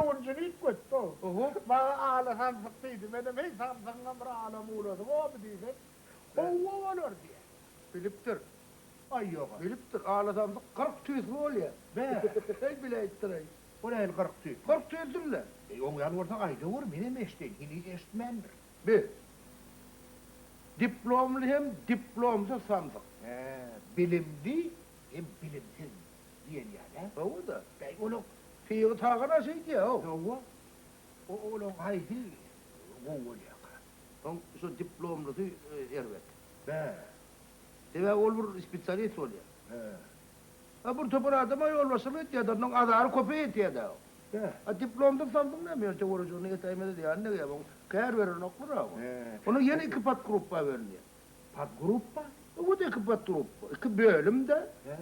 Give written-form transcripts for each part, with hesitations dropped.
Öwünjini üýtgetdi-ow. Oho. Maňa ala samsyk diýdi. Menem, Heý, samsygyňam bir ala mulasy bormy diýsem, Howwa bolar diýýär. Bilipdir. Aý, ýog-a. Bilipdir. Ala samsyk 40 tüýsli bolýar. Bä. Heý, biläýipdir-aý. O nähili 40 tüýsli? 40 tüýsli-le. Eý, oň ýaly bolsa aýdawur, menem eşdeýin. Heniz eşitmändirin. Bi. Diplomly hem diplomsyz samsyk. Hä, bilimli hem bilimsiz diýen ýaly, hä? Hawa-da. Bäý, olaň. Pygy Tagan-a şeý diýýär-ow. Hawa. Olaň haýsy gowy bolýarka? Oň şo diplomlysy erbet. Bä. Sebäbi ol bir spesialist bolýar. Hä. A bir topar adama ýolbaşçylyk etýär-de, onnoň azary köpe ýetýär-dä. Bä. A diplomsyz samsyk näme, ýöne töweregine ýetäýmese zyýany degýär, oň kär berenoklar-a oňa. Hä. Onuň ýene iki podgruppa bölünýär. Podgruppa? Hawa-da iki podgruppa, iki bölüm-dä. Hä.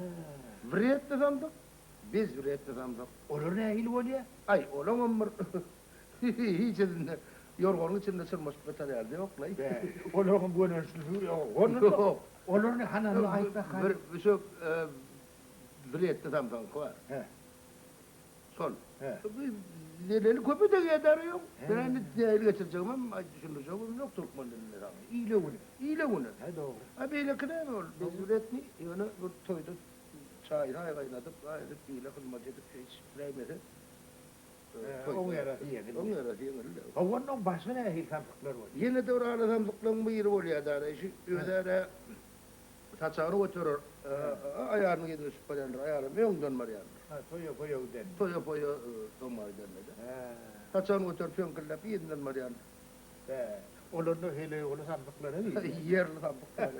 Wredny samsyk, bezwredny samsyk. Olar nähili bolýar? Aý, olaňam bir hiçisinde ýorganyň içinde çyrmaşyp ýatar ýaly ýok-laý. Bä, olaryňam gönençlisi ýok. Ýok. Olar ne hananly aýt bakaýyn. Bir şu wredny samsygyňky bar. Hä. Şol. Hä. Zeleli köpe degýär ýok. Men indi nähili geçirjegimem düşündirjegimem ýok türkmen dilinde saňa. Ile güne. Ile güne. Hä dogry. A beýleki näme ol bezwredny ýöne bir toýda çaý-saý gaýnadyp, aý edip, ile hyzmat edip şeýdişip biläýmese. Oň ýarasy ýeňil. Oň ýarasy ýeňil. Hawa onnoň başga nähili samsyklar bolýar? Ýene-de bir ala samsyklaryň biri bolýar dara şu özara saçagyny göterer, aýalynyň yzyna düşüp barýandyr, aýalam öňden barýandyr. Ha, toýa-poýa gidende. Toýa-poýa soňa gidende-de. Saçagyny göterip höňküldäp yzyndan barýandyr. Hä, olar-da heleýguly samsyklara diýilýär. Ýerli samsyklar.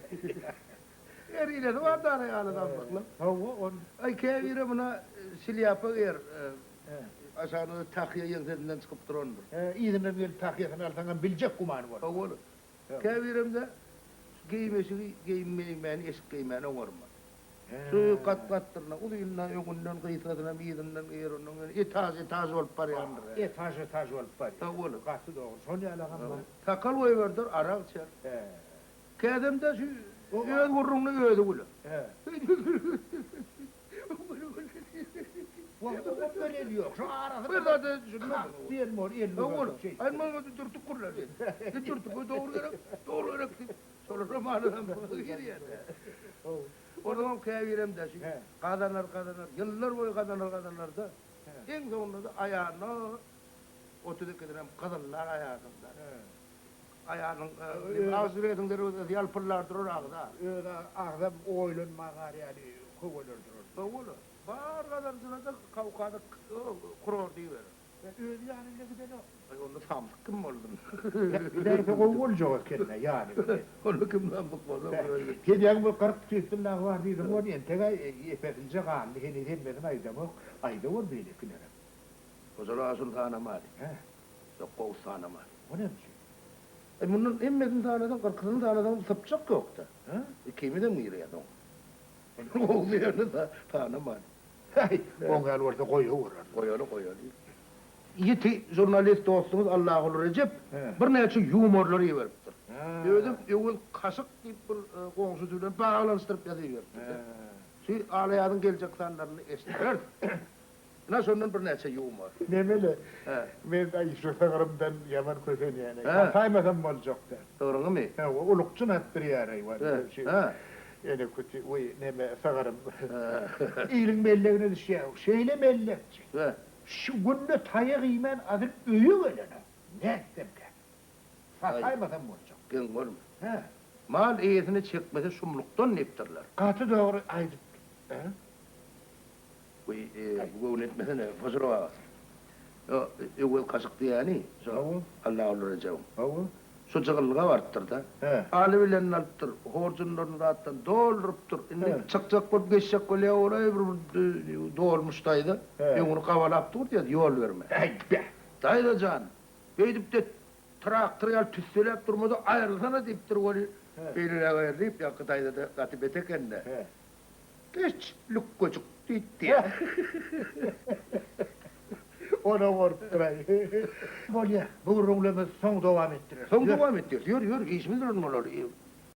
Her hilesi bar dara ýaly samsyklar. Hawa, on. Aý käbiri muna şlýapa geýer. Aşagynda-da tahýa ýeňsesinden çykyp durandyr. Hä, yzyndan gelip tahýasyny alsaňam biljek gümany bolar. Hawa, käbirem-de şu geýim eşigi geýim geýmäni, eşik geýmäni oňarmaz. Şu gat-gatdyryna, uzynyndan, öňünden, gysgasynam yzyndan geýer, ondan ýöne etaž-etaž bolup barýandyr. Etaž-etaž bolup barýar. Hawa. Gaty dogry. Şol ýalagam bar. Sakal goýberder, arak içer. Hä. Kädemde şu öz gürrüňine özi güler. Hä. Wah, oňa zeleli ýok. Şu arasynda Bir zada düşünmedim. Kak diýen bor, elini Hawa, uzadyp şeýtdi. Aý, maňa dürtük gürlär diýdi. Dürtük, o dogry gerek, dogry gerek diýip, şolaram aradan girýär-dä. Onuňam käbirem-de şu gazanar, gazanar, ýyllar boýy gazanar, gazanar-da, iň soňunda-da aýalyna 32-sinem gyzyllar aýalynyň-da. Aýalynyň agzy derwezesi ýalpyldar durar agza. Öz agzam oýlanma gar ýaly köweler durar. Hawa-la. Bar gazanjyna-da Kawkaza kurort diýiberer. Özi ýany bile gidenok. Aý onda samsyk kim boldun. Gidäýse gowy boljak eken-dä ýany bile. Onda kim samsyk bolsa özi. Sen ýaňy bir 40 tüýsli lag bar diýdiň ony entek-ä epesije galdy heniz hemmesini aýdaňok. Aýdawor beýlekilerem. Hojaly aga şuny sanamaly. Hä. Ýok gowy sanamaly. O näme üçin? Aý mundan hemmesini sanasaň kyrkysyny sanasaň sypjak ýok-da. Hä? Ikimizem girýäs oňa. Gowusy ýöne sanamaly. Häý, oň ýaly bolsa goýawereris. Goýaly, goýaly. Ýiti žurnalist dostuňyz Allaguly Rejep birnäçe ýumorlar iberipdir. Özem Öwez kaşyk diýip bir goňşusy bilen baglanyşdyryp ýazyp iberipdir. Şu Alaýazyň geljek sanlaryny eşitdireris. Ynha şondan birnäçe ýumor. Nemele, men aý şu sygrymdan ýaman kösenýän-eý. Sataýmasam boljak däl. Sygryňymy? Hawa, ulukjyn atdyrýar-eý walla. Ene küti, wiý, neme, sygrym. Iliň mellegine düşýär. Şeýle mellekçi. Şu günde taýak iýmän asyl öýe gelenok. Nätsemkä? Sataýmasam boljak. Geň görme. Hä. Mal eýesine çekmese şumlukdan diýipdirler. Gaty dogry aýdyp, hä? Wiý, bu göwün etmesene, Hojalyk aga. O Öwez kaşyk diýýäni, şo Allaguly Rejebiň. Hawa. Şo jygyllyga barypdyr-da. Aly bilenini alypdyr, horjunlaryny zatdan doldurypdyr. Indi çykjak bolup geçjek bolýar, ol-aý bir dolmuş daýza öňüni gabalap dur diýýär, ýol berme. Äý, beh! Daýza jan, beýdip-de traktor ýaly tüsseläp durma-da, aýrylsana diýipdir weli, beýleräk aýryl diýip, ýaňky daýza-da gaty bet eken-dä. Geç, lükgejik diýdi. Ol-a gorupdyr-aý. Bolýa, bu gürrüňlerimizi soň dowam etdireris. Soň dowam etdiris. Ýör, ýör, işimiz bilen bolaly.